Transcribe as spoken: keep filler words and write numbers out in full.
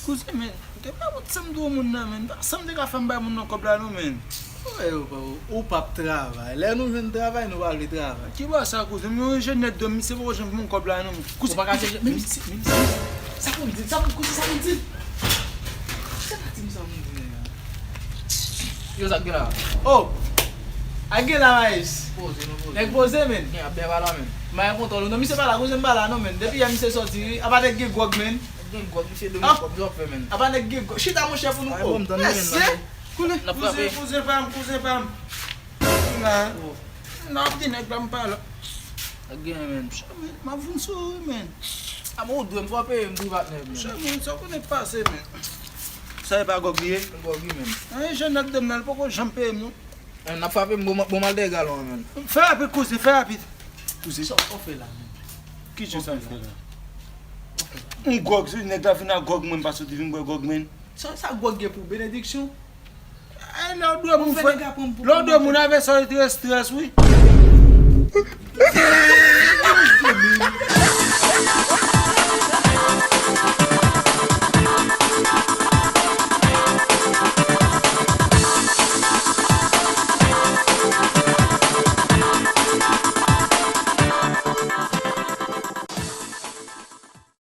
Kouzen, men, te pa wont sa m dwe moun nan, men. Pa sa m te ka fè m bay moun nan kòb la, non, men. Ou wè, ou, ou, ou p ap travay. Lè nou jwenn travay, nou pa vle travay. Ki bò sa, kouzen? Men yon jèn nèg dòm, misye poko janm ban m kòb la, non, men. Kouzen, ou pa ka kouzen, men misye, men misye, sa pou m di, sa pou, kouzen, sa pou m di. Se pa ti misye sa pou m di, nèg la. Yo, sa k gen la? Oh! A gen la, Maes. Poze, nou poze. Nèg poze, men. Gen, ap byen pale, men. Maes kontan, non, misye pa la, kouzen pa la, non, men. Depi yè misye sòti, wi. Apa nèg gen gwòg, men. Gen gwòg, misye dwe met kòb zòfè, men. Apa nèg gen gwòg. Chita, monchè, pou nou. Ay, bon, m tann, men, mesye. Kouzen, kouzen pa m, kouzen pa m. La. N ap di nèg la m pa la. Ak gen, men. Chè, men, m ap vin sou ou, men. A, men, ou dwe m, fò peye m privat nèg, men. Chè, men, sa w konnen k pase, men. Sa e pa gwòg li ye? Gwòg li, men. An, jèn nèg dòm nan, li poko janm peye m, non. N ap frape m, bon, bon, m al dèyè galon an, men. Fè rapid, kouzen, fè rapid. Kouzen. Sa w fè la, men? Ki jan sa m fè la? M gwòg, si nèg la vin ak gwòg mwen, m pa soti vin bwè gwòg, men. Sa, sa gwòg gen pou benediksyon? Ay, lè w dwe moun, frè. Lè w dwe moun avè sa, ou te estrès, wi.